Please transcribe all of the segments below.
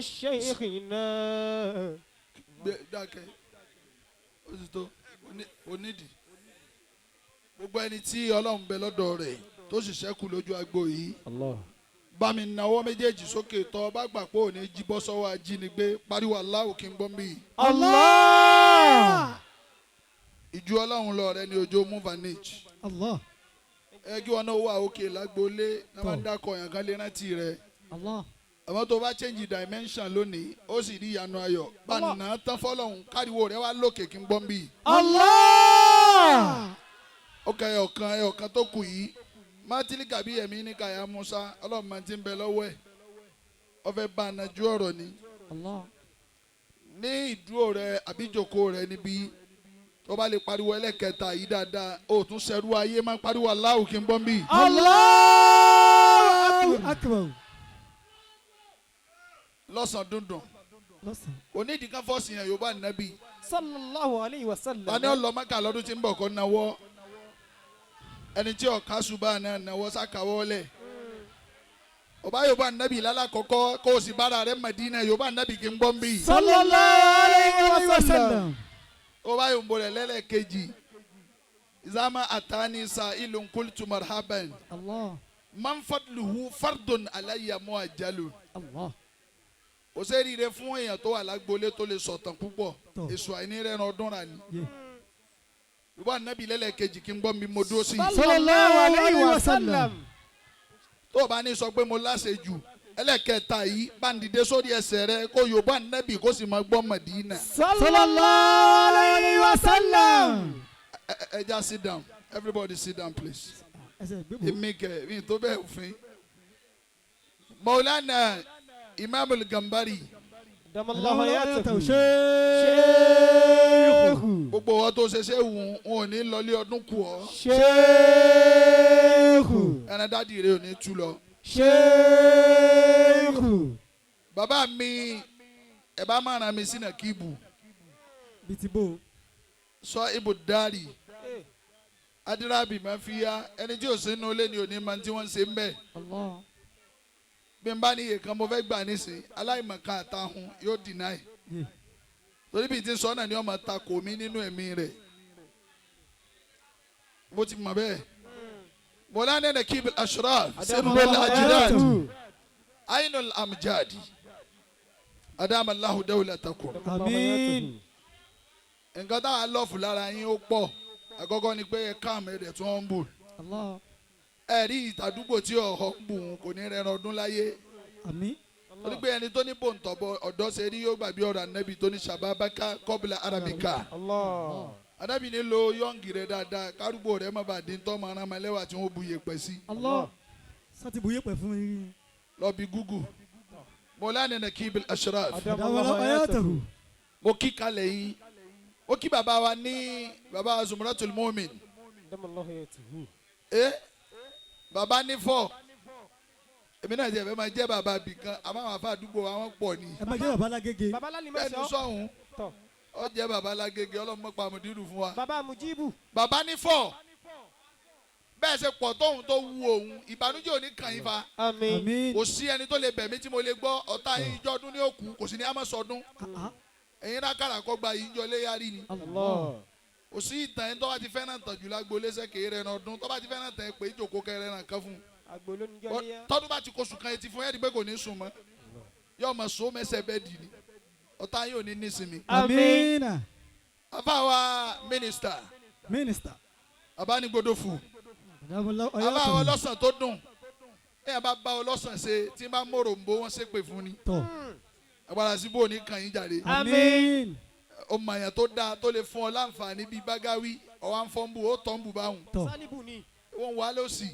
شيخنا. Gbé dákẹ́, ó sì tó onídìí. Gbogbo ẹni tí Ọlọ́run bẹ lọ́dọ̀ rẹ̀ tó sì ṣẹ́kù lójú agbo yìí, Allah. bá mi nawọ́ méjèèjì sókè. Tọ́ bá gbà pé òní jí bọ́ sọ́wọ́ ajínigbé, pariwo Allahu kí n gbọ́ mi. Allah. Ìjú Ọlọ́run lọ rẹ ní ojú move and niche. Allah. Ẹ kí wọn náà wà òkè lágboolé náà, máa ń dákọ̀ yàn kan lè rántí rẹ. Allah. Àmọ́ tó bá change dimension lónìí, ó sì rí ìyanu ayọ̀ bá nà án tán fọlọ́hún, káriwo rẹ wá lókè kí n gbọ́ mi. Allah. Ó kẹ ẹyọkan, ẹyọkan tó kù yìí, mátìlíkà bí ẹ̀mí ní kàyà Musa, Ọlọ́run máa ti ń bẹ lọ́wọ́ ẹ̀, ó fẹ́ bá a nàjú ọ̀rọ̀ ni. Allah. Ní ìdúró rẹ àbíjòkó rẹ níbí, tó bá lè pariwo ẹlẹ́kẹta yìí dáadáa, ó tún ṣẹrú ayé máa pariwo Allahu kí n gbọ́ mi. Allahu akbar. Lọ́sàn-án dúndùn. Lọ́sàn. Onídìí kan fọ́ọ̀sì yẹn, Yorùbá nàbí. Sallallahu alayhi wa sallam. Tani ọlọ́mọkà lọ́dún tí ń bọ̀ kọ́ náwó? Ẹni tí ọ̀ka ṣùgbọ́n náà náwó sákàwọ́ lẹ̀. Ọba Yorùbá nàbí lálàkọ́kọ́, kó o sì bára rẹ Mẹdínà. Yorùbá nàbí kí n gbọ́ ń bì. Sallallahu alayhi wa sallam. Ọba Yorùbá rẹ lẹ́lẹ́kejì, ìzámà àtàní sa ìlú kultu marhaban. Allah. Man fadluhu fardun alayya mu'ajjalu. Allah. Kò sẹ́ẹ̀rì fún èèyàn tó wà lágboolé tó lè sọ̀tàn púpọ̀. Tọ́. Èso àìní rẹ̀ ọdún rà ní. Yé. Yorùbá nàbí lẹ́lẹ́kejì kí n gbọ́ mi, mo dúró sí i. Sallallahu alayhi wa sallam. Tó o bá ní sọ pé mo láṣejù, ẹlẹ́kẹta yìí, bá ń dìde sórí ẹsẹ̀ rẹ kó Yorùbá nẹ́bì, kó sì máa gbọ́ Mẹ̀dínà. Sallallahu alayhi wa sallam. Ẹ já sit down, everybody sit down, please. Ẹsẹ̀ gbébò. Èmi kẹ mi tó bẹ́ẹ̀ òfin. Maulana Imam Gambari. Damallahu hayatahu. Sheikh. Gbogbo wọn tó ṣe ṣe wù wọn ò ní lọlé ọdún kù ọ. Sheikh. Ẹran dádì rẹ ò ní tú lọ. Sheikh. Bàbá mi, ẹ bá má ràn mí sínú kíbù. Bìtì bò. Sọ ibùdárì adirabi máa fi ya ẹni tí ò sínú ilé ni òní máa tí wọ́n ń ṣe ń bẹ̀. Allah. Bí n bá ní iye kan mo fẹ́ gbà nísìn, aláìmọ̀kan àtàhùn yóò deny. Yé. Torí bí ti ń sọ náà ni wọ́n máa ta kò mí nínú ẹ̀mí rẹ̀, mo ti mọ̀ bẹ́ẹ̀. Mọ̀lánà Nakib Ashraf sirrul ajdad ainul amjadi adama Allahu dawlatakum. Àmín. Nǹkan táwa lọ́ọ̀fù lára yín ó pọ̀. Àkọ́kọ́ ni pé ẹ káàmù ẹ̀rẹ̀ tí wọ́n ń bù. Allah. Ẹ̀rí ìtàdúgbò tí ọ̀họ́ ń bù wọn kò ní rẹran ọdún láyé. Àmín. Torí pé ẹni tó ní bòǹtọ̀bọ ọ̀dọ́ ṣe rí, yóò gbàgbé ọ̀rọ̀ Ànábì tó ní shababaka qabla haramika. Allah. Ànábì ní lo young rẹ dáadáa, kárúgbó rẹ má bàa dín tọ́ máa rán ọmọ tí wọ́n bu yèpẹ̀ sí. Allah. Sátì bùyẹ̀ pẹ̀ fún mi. Lọ bí Google Mọ̀lánà Nakib Ashraf. Adamallahu hayatahu. Mo kí kalẹ̀ yín, mo kí bàbá wa ní bàbá Zumratul Mumin. Adamallahu hayatahu. Ẹ bàbá ní fọ, èmi náà jẹ́ fẹ́ máa jẹ́ bàbá bìkan, àmọ́ àwọn afa àdúgbò wa wọ́n pọ̀ ni. Ẹ máa jẹ́ bàbá lágége. Baba lálẹ́ Bẹ́ẹ̀ni. mẹ́sàn-án. Sọ̀hún. Tọ̀. Ọ jẹ́ bàbá lágége, ọlọ́mọ pàmòdìrú fún wa. Baba Mujibu. Bàbá ní fọ, bẹ́ẹ̀ ṣe pọ̀ tóun tó wu òun, ìbànújẹ́ ò ní kàn yín fa. Àmín. Àmín. Kò sí ẹni tó lè bẹ̀ mí tí mo lè gbọ́. Ọ̀tá yín ìjọ ọdún ní òkú, kò sí ní àmọ́ sọdún. Ah, ah. Ẹ̀yin rákàrà kọ́ gba yìí ń jọ léyàrí ni. Allah. Kò sí ìtàn ẹni tó bá ti fẹ́ràn tàn jù lágbo lẹ́sẹ̀ kéré rẹ̀ ọdún, tó bá ti fẹ́ràn tàn ẹ pé ìjòkó kẹrẹ ràn kan fún un. Àgbò ló ní jọ́ léyà. Tọ́dún bá ti kóṣù kan etí fún ẹ́ rí pé kò ní sùn mọ́, yóò mọ̀ so mẹ́sẹ̀ bẹ́ẹ̀ dì ní. Ọ̀tá yóò ní nísinmi. Àmín. Àfàwà mínísítà. Mínísítà. Abánigbodòfù. Adamallahu àbáwọ̀ hayatahu. ọlọ́sàn tó dùn, ẹ̀yà bá bá ọlọ́sàn ṣe tí bá mòrò ń bó wọ́n ṣépè fún ni. Tọ̀. Agbára síbò ní kàn yín jàre. Àmín. Ọmọ àyàn tó dáa tó lè fún ọ láǹfààní bíi bágáwí, ọ̀wá ń fọ́n bù ó tọ́ ń bù báwùn. Tọ̀. Sálíbù ni. Wọ́n wà lọ́sì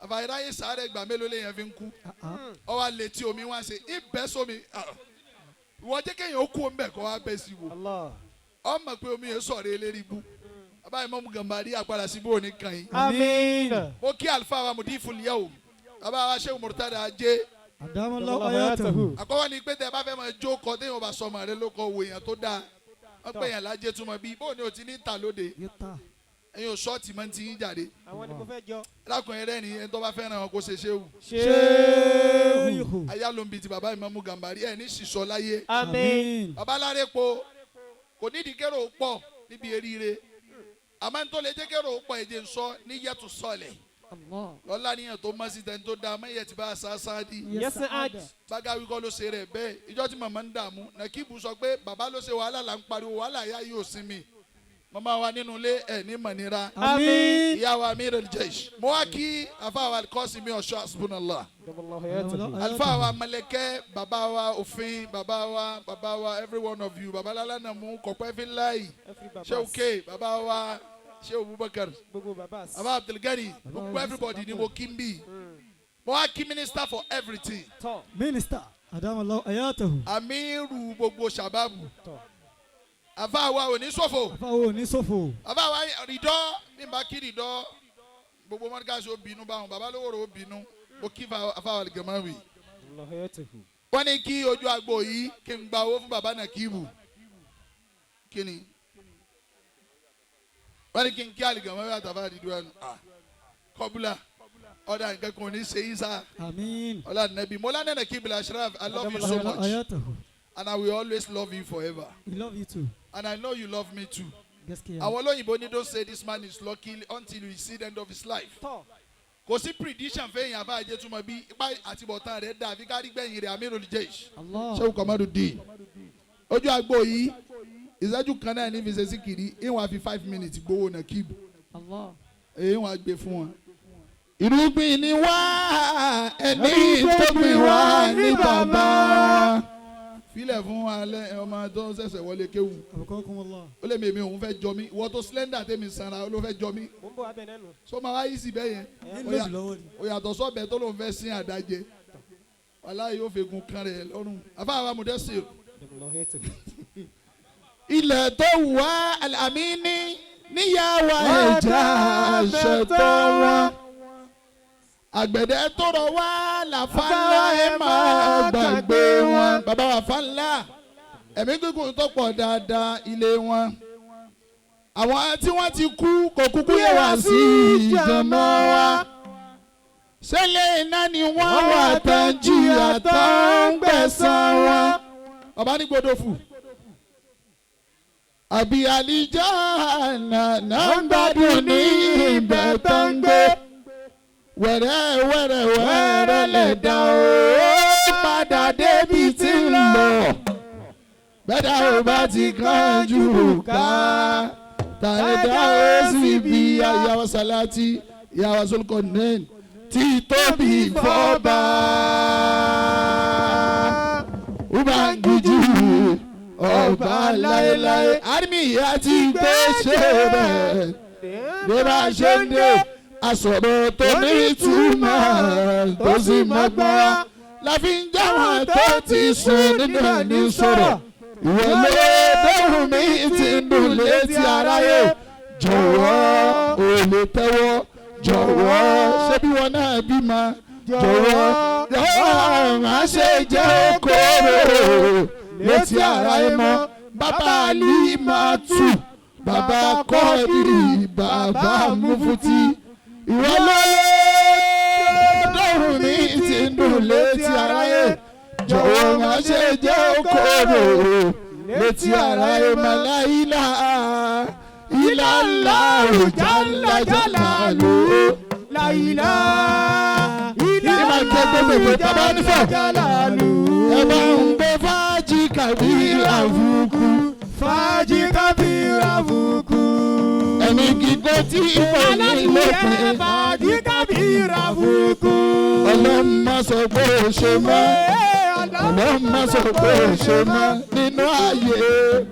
àfàìráyè sáré gbà mélòó lèèyàn fi ń kú. Ah, ah. Ọwọ́ alẹ́ tí omi wá ṣe ibẹ̀ sómi, ìwọ jẹ́ kéèyàn ó kú omi bẹ̀ kọ́ wá bẹ́ sí wò. Allah. Ọmọ pé omi yẹn sọ̀rọ̀ eléri bú bàbá Imam Gambari, àpàdà síbò ní kàn yín. Àmín. Mo kí àlùfáà wa mudiful yawm, bàbá wa Sheikh Murtada Ajé. Adamallahu hayatahu. Àkọ́kọ́ ni pé tẹ́ ẹ bá fẹ́ máa jó kọ, téèyàn bá sọmọ rẹ ló kọ, wò èèyàn tó dáa, wọ́n pè yàn lájẹ́ túmọ̀ bí bóun ni o ti ní ta lóde. Yóò ta. Ẹ̀yin ò ṣọ́ọ̀tì máa ń ti yín jáde. Àwọn ni mo fẹ́ jọ. Lákùnrin rẹ̀ ni ẹni tó bá fẹ́ràn wọn kó ṣe ṣéwù. Ṣéhù. Sheikh. Ayálòmbi ti bàbá Ìmámù Gàmbàrí ẹ̀ ní sísọ láyé. Àmín. Bàbá Lárépo kò nídìí kérò pọ̀ níbi eríire. Àmọ́ ní tó lè jẹ́ kérò pọ̀ èdè ń sọ ní yẹtù sọlẹ̀. Allah. Lọ́lá níyàn tó mọ́ sí tẹni tó dáa mọ́ ìyẹn ti bá a sá sáádì. Yas'ad. Bágáwí kọ́ ló ṣe rẹ̀ bẹ́ẹ̀. Ìjọ́ tí màmá ń dààmú, Nàkíbù sọ pé bàbá ló ṣe wàhálà là ń pariwo wàhálà yá yóò sinmi. Màmá wa nínú ilé ẹ̀ ní mọ̀nira. Àmín. Ìyá wa Amirul Jaysh. Mo wá kí àfáà wa Kọ́sìmí Ọ̀ṣọ́ Hasbunallah. Adamallahu hayatahu. Àlùfáà wa Mẹlẹkẹ́, bàbá wa Òfin, bàbá wa, bàbá wa, every one of you, bàbá Lálánà mú Kọ̀pẹ́ Fínláì, Every babas. Ṣéwù K, bàbá wa Ṣéwù Bubakar, Gbogbo babas. bàbá Abdulgani, gbogbo everybody ni mo kí n bí. Mo wá kí minister for everything. Tọ́. Minister. Adamallahu hayatahu. Amiru gbogbo Shababu. Tọ́. Àfáà wa ò ní ṣòfò. Àfáà wo ní ṣòfò. Bàbá wa Rìdọ́, bí n bá kí Rìdọ́, gbogbo mọ́níkàsí ó bínú báwọn, bàbá lówó ó bínú, mo kí àfáà wa Gamawi. Adamallahu hayatahu. Wọ́n ní kí ojú agbo yìí kí n gba owó fún bàbá Nàkíbù. Kí ni? Wọ́n ní kí n kí àlìgàmọ́ bí àtàfà àdìdú ẹnu. Kọ́bùlà ọ̀dà nǹkan kan ò ní ṣe yín sá. Àmín. Ọlá Nàbí Mọ́lá Nàkíbù Ashraf, I love you so Adamallahu much hayatahu. and I will always love you forever. We love you too. And I know you love me too. Gaskiya. Àwọn olóyìnbó ní don't say this man is lucky until you see the end of his life. Tọ́. Kò sí prediction fẹ́yìn àbá àjẹtúmọ̀ bí ipá àtibọ̀tán rẹ̀ dà àfi kárí gbẹ̀yìn rẹ̀ Amirul Jaysh. Allah. Ṣé o kọ̀ mọ́dún dín? Ojú agbo yìí, ìṣẹ́jú kan náà ní fi ṣe síkìrì, ìwọ̀n àfi 5 minutes gbowó Nàkíbù, Allah. èyí wọ́n á gbé fún wọn. Irúgbìn ni wá ẹni tó gbìn wá ní bàbá. Filẹ̀ fún alẹ́ ọmọ tó ṣẹ̀ṣẹ̀ wọlé kéwù. Abukakumullah. Ó lè mèmí òun fẹ́ jọ mí, ìwọ tó slender tèmi sanra ló fẹ́ jọ mí. Mo ń bọ̀ abẹ nẹ́nu. So máa wá yìí sí bẹ́ẹ̀ yẹn. Ní lójú lọ́wọ́ ni. Ó yàtọ̀ sọ́bẹ̀ tó lóun fẹ́ sin àdájẹ. Wàláhì yóò fegun kan rẹ̀ lọ́rùn. Àfáà wa Mudẹ́sir. Adamallahu hayatahu. Ilẹ̀ tó wù wá àmì ní níyàwó ẹ̀já ṣètò wọn. Àgbẹ̀dẹ tó rọ̀ wá làfáàlà ẹ̀ máa gbàgbé wọn. Bàbá wa fáńlá ẹ̀mí gígùn tó pọ̀ dáadáa ilé wọn. Àwọn tí wọ́n ti kú kò kúkú yẹ wá sí ìjọba wa. Ṣẹlẹ̀ iná ni wọ́n wà tán jìyà tán ń gbẹ̀san wọn. Bàbá ní gbọdọ̀ fù àbí àlìjáná náà ń gbádùn ní ibẹ̀ tó ń gbé wẹ̀rẹ̀ wẹ̀rẹ̀ wẹ̀rẹ̀ lè dá o padà débi tí ń lọ bẹ́ẹ̀ ò bá ti kánjú ká tàìdá ó sì bí ìyàwó sàlátì ìyàwó sólùkọ́ nẹ́ẹ̀n tí tóbi fọ́ba Ubangiji ọba láéláé army àti gbé ṣe bẹ́ẹ̀ bí bá ṣe ń dé asọ̀rọ̀ tó ní ìtumọ̀ tó sì mọ́gbọ́n la fi ń jáwọn tó ti sùn nínú ẹni sọ̀rọ̀ ìwọ ló dẹ́hùn mi ti ń dùn létí aráyé jọ̀wọ́ ò lè tẹ́wọ́ jọ̀wọ́ ṣé bí wọn náà bímọ jọ̀wọ́ jọ̀wọ́ má ṣe jẹ́ kóró létí aráyé mọ́ bàbá Alimatu bàbá Kọ́dìrì bàbá Mufuti ìwọ ló dẹ́hùn mi ti ń dùn létí aráyé jọ̀wọ́ má ṣe jẹ́ kóró létí aráyé mọ́ láìlá ìlàlá òjàlá jàlá ló. Láìlá. Ní máa jẹ́ gbogbo bàbá nífọ̀. Ẹ bá ń gbé fájì kàbí àfukù. Fàájì kábírà fukú. Ẹ̀mí kíkó tí kò ní lópin. Fàájì kábírà fukú. Ọlọ́run má sọ pé ó ṣe mọ́. Ọlọ́run má sọ pé ó ṣe mọ́. Nínú ayé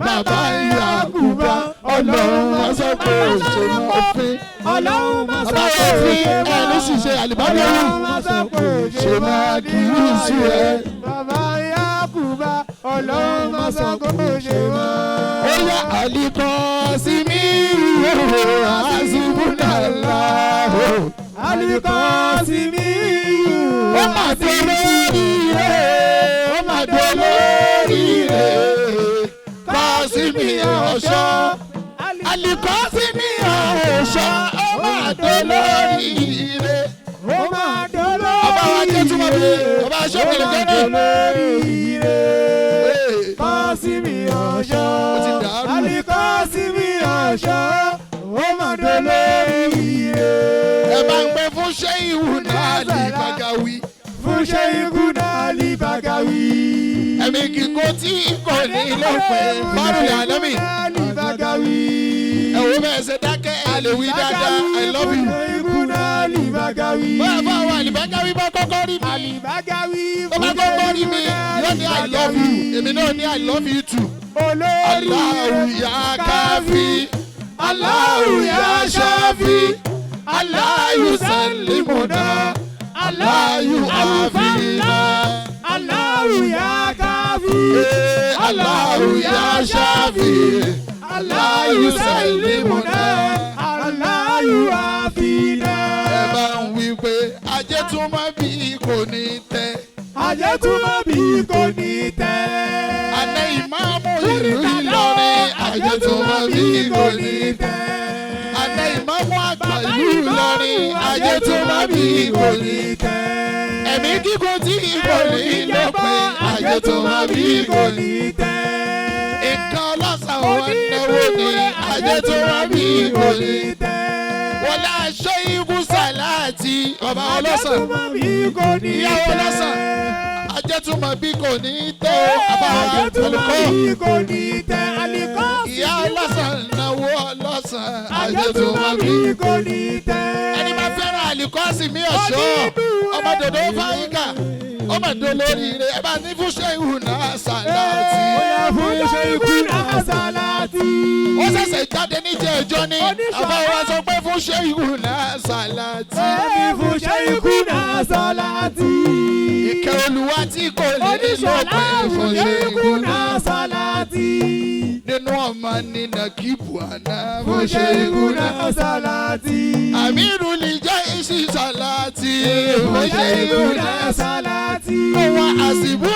bàbá Yakuba. Ọlọ́run má sọ pé ó ṣe mọ́ òfin. Ọlọ́run má sọ Bàbá pé ó òfin ṣe mọ́. ẹni ṣiṣẹ́ àlìbábẹ́rù. Ọlọ́run má sọ pé ó Ṣe máa kì í sú ẹ. Bàbá Yakuba. Ọlọ́run má sọ pé ó ṣe mọ́. Ó yá àlìkọ́ sí mi ìhòòhò àṣìbùnàláhò. Alikọ́símí. Ó mà dé lórí rẹ̀, ó mà dé lórí rẹ̀. Kọ́ sí mi ọ̀ṣọ́, àlìkọ́ sí mi ọ̀ṣọ́, ó mà dé lórí rẹ̀. Ó mà máa dolórí Ọba wa jẹ́ túmọ̀ bí ọba aṣọ́kùnrin kẹ́ni. Olóríire. Kọ́símì ọ̀ṣọ́. Ó ti dàrú. Àlì Kọ́símì ọ̀ṣọ́. Ó máa dolóríire. Ẹ bá ń pẹ́ fún Ṣéhù náà lè Bagawi. Fún Ṣéhù náà lè Bagawi. Ẹ̀mí kíkó tí kò ní lópin fárúlẹ̀ ànámì. Lè Bagawi. Ẹ wo bẹ́ẹ̀ ṣe dákẹ́ ẹ lè wí dáadáa, I love you. Ṣéhù náà lè Bagawi. Bóyá fún àwọn àlìbágáwí bá kọ́kọ́ rí mi. Àlìbágáwí. Tó bá kọ́kọ́ rí mi, yóò ní I love you. Èmi náà ní I love you too. Olórí Allahu ya Kafi, Allahu ya Shafi, Allahu sallimuna, Allahu afina. Allahu ya Kafi. Allahu ya Shafi, Allahu sallimuna. Allahu afina. Ẹ bá ń wí pé ajé tún máa bí kò ní tẹ́. Ajé túmọ̀ bí kò ní tẹ́. Àná ìmáàmù ìlú Ìlọrin, ajé tún máa bí kò ní tẹ́. Àná ìmáàmù àgbà ìlú Ìlọrin, ajé tún máa bí kò ní tẹ́. tẹ́. Ẹ̀mí gígùn tí kò ní lópin, ajé tún máa bí kò ní. tẹ́. Nǹkan ọlọ́sàn wọn náwó ni, ajé tún máa bí kò ní. tẹ́. Wọlé aṣọ ikú sàláàtì, bàbá ọlọ́sàn. Ajé túmọ̀ bí kò ní tẹ́. Ìyàwó ọlọ́sàn. Ajé tún máa bí kò ní tẹ́ o, bàbá Ajé túmọ̀ olùkọ́. bí kò ní tẹ́. Àlìkọ́ Ìyá ọlọ́sàn náwó ọlọ́sàn, Ajé ajé tún túmọ̀ máa bí bí. kò ní tẹ́. Ẹni máa fẹ́ràn àlìkọ́sì mi ọ̀ṣọ́, ọmọ dòdò fáyíkà, ọmọ dòdò lóríire, ẹ bá ní fún ṣéhù náà sàláàtì. Bóyá fún Ṣéhù náà sàláàtì. Ó ṣẹ̀ṣẹ̀ jáde níjẹ́ ẹjọ́ ní, àbá wa sọ pé fún ṣéhù náà sàláàtì. Ẹni fún Ṣéhù náà sàláàtì. Ìkẹ́ Olúwa tí kò ní Oníṣọ̀lá lópin fún fún Ṣéhù ṣéhù náà náà. sàláàtì. Nínú ọmọ nínà kíbu àná Fún fún Ṣéhù ṣéhù náà. náà sàláàtì. Àmírù lè jẹ́ ìṣí sàláàtì Fún fún Ṣéhù ṣéhù náà náà. sàláàtì. Ó wá àsìbú